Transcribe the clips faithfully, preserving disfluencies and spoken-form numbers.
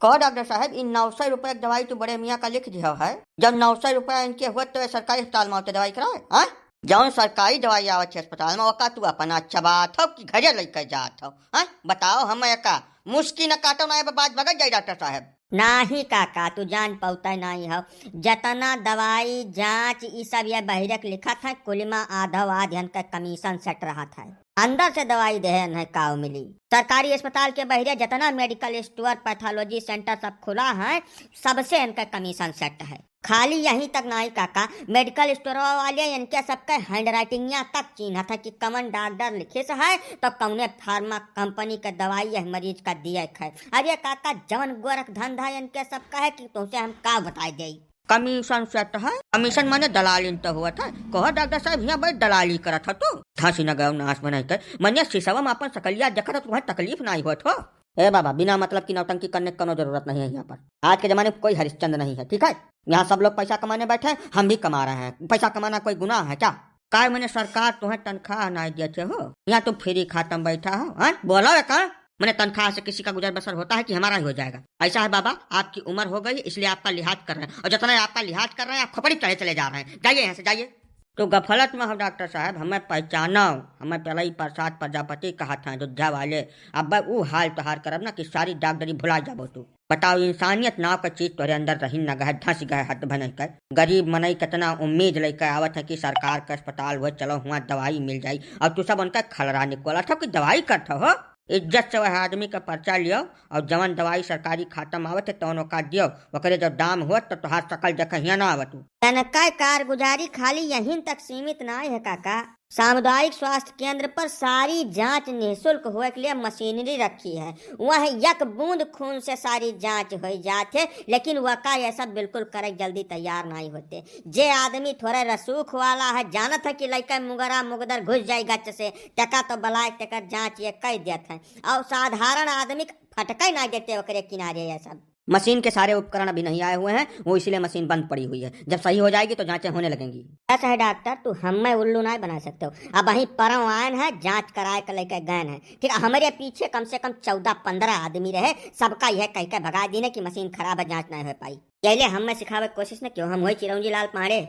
कहो डॉक्टर साहब, इन नौ सौ रुपया के दवाई तू बड़े मियाँ का लिख दियो है, जब नौ सौ रुपया इनके हुआ तो ये सरकारी अस्पताल में होते दवाई कराए, हाँ? जौन सरकारी दवाई आवत है अस्पताल में, ओका तू अपना चबात हो कि घरे लेके जात हो, हाँ? बताओ, हम एका मुस्की न काटो ना, ये बात बगत जाई डॉक्टर साहब। नाही काका, तू जान पौते नाही हो। जतना दवाई, जांच, ई सब ये बहिरे के लिखत है, कुल में आधो आध इनके कमीशन सेट रहत है। अंदर से दवाई देहे नहीं काऊ मिली। सरकारी अस्पताल के बहिरे जतना मेडिकल स्टोर, पैथोलॉजी सेंटर सब खुला है, सबसे इनका कमीशन सेट है। खाली यहीं तक नाही काका, मेडिकल स्टोर वाले इनके सबके हैंडराइटिंगिया तक चीन्हत है कि कवन डॉक्टर लिखिस है तो कौने फार्मा कंपनी के दवाई यह मरीज का दिए है। अरे काका, जवन गोरख धंधा इनके सबका है कि तुमसे हम का बताई देई। कमीशन सेट है? कमीशन माने दलालिन तो होत है। कहो डॉक्टर साहब, हियाँ बड़ी दलाली करत हो तू। धांसी न गयो नाश बनाई के, मने शीशवा में अपन सकलिया देखत हो, तुम्हें तकलीफ नाही होत हो। ए बाबा, बिना मतलब की नौटंकी करने की कोनो जरूरत नहीं है यहाँ पर। आज के जमाने में कोई हरिश्चंद्र नहीं है, ठीक है? यहाँ सब लोग पैसा कमाने बैठे हैं, हम भी कमा रहे हैं। पैसा कमाना कोई गुनाह है क्या? काय मने सरकार तुम्हें तनख्वाह नाही देते हो? यहाँ तुम फ्री खातम बैठा हो, हैं? बोलो एक, हाँ? मने तनख्वाह से किसी का गुजर बसर होता है कि हमारा ही हो जाएगा? ऐसा है बाबा, आपकी उम्र हो गई, इसलिए आपका लिहाज कर रहे हैं, और जितना आपका लिहाज कर रहे हैं, आप खोपड़ी चढ़े चले जा रहे हैं। जाइए यहाँ से, जाइए। तो गफलत में हो डॉक्टर साहब, हमें पहचानो, हमें पहले ही प्रसाद प्रजापति कहा था अयोध्या वाले। अब ऊ हाल तोहार करब ना कि सारी डॉक्टरी भुला जाबो तू। बताओ, इंसानियत नाव का चीज तोहरे अंदर रही न गए, धंस गए, हद भनक गए। गरीब मनई कितना उम्मीद लेके आवत है कि सरकार का अस्पताल हुआ, चलो हुआ दवाई मिल जाई, और तू सब उनका खलरा निकोलत हो कि दवाई करत हो। इज्जत से वह आदमी का पर्चा लियो, और जवन दवाई सरकारी खाता में आवत है तवन ओका दियो, ओकरे जब दाम होत तो तोहार शकल देखे हियाँ ना आवत। तनका कारगुजारी खाली यहीं तक सीमित ना है काका। सामुदायिक स्वास्थ्य केंद्र पर सारी जांच निःशुल्क होए के लिए मशीनरी रखी है। वह एक बूंद खून से सारी जांच हो जात है, लेकिन वका यह सब बिल्कुल करे के जल्दी तैयार नहीं होते। जे आदमी थोड़ा रसूख वाला है, जानत है कि लइका मुगरा मुगदर घुस जाई गच से, तेका तो बलाय तेकर जांच ये कह देत है, और साधारण आदमी फटके ना देते ओकरे किनारे। ये सब मशीन के सारे उपकरण अभी नहीं आए हुए हैं, वो इसीलिए मशीन बंद पड़ी हुई है। जब सही हो जाएगी तो जांचें होने लगेंगी। ऐसा है डॉक्टर, तू हमें उल्लू ना बना सकते हो। अब वहीं परव आयन है, जांच कराए के लेके गए हैं, ठीक है? हमारे पीछे कम से कम चौदह पन्द्रह आदमी रहे, सबका यह कह के भगा दीने कि मशीन खराब है, जांच नहीं हो पाई। यही हमें सिखावे के कोशिश न क्यों, हम वही चिरौंजी लाल पांडे,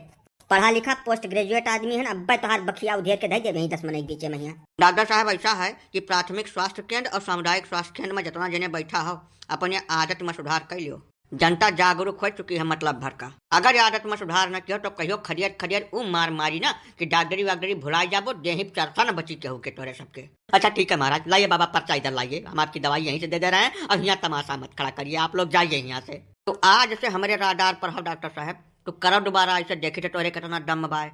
पढ़ा लिखा पोस्ट ग्रेजुएट आदमी है ना, अब्बे तोहार बखिया उधेर के धई देबे यहीं दस मनई के बीचे में हियाँ। डॉक्टर साहब, ऐसा है कि प्राथमिक स्वास्थ्य केंद्र और सामुदायिक स्वास्थ्य केंद्र में जितना जने बैठा हो, अपने आदत में सुधार कर लियो। जनता जागरूक हो चुकी है मतलब भर का। अगर ये आदत में सुधार न कियो तो कहियो खरियर खरियर ऊ मार मारी ना कि डॉक्टरी वागडरी भुला जाबो, देही चर्चा न बची केहू के तोरे सबके। अच्छा ठीक है महाराज, लाइए बाबा पर्चा इधर लाइए, हम आपकी दवाई यहीं से दे दे रहे हैं और यहाँ तमाशा मत खड़ा करिए, आप लोग जाइए यहाँ से। तो आज से हमारे राडार पर हो डॉक्टर साहब, तो करो दोबारा ऐसे, देखी तो तोरे कितना दम बाय।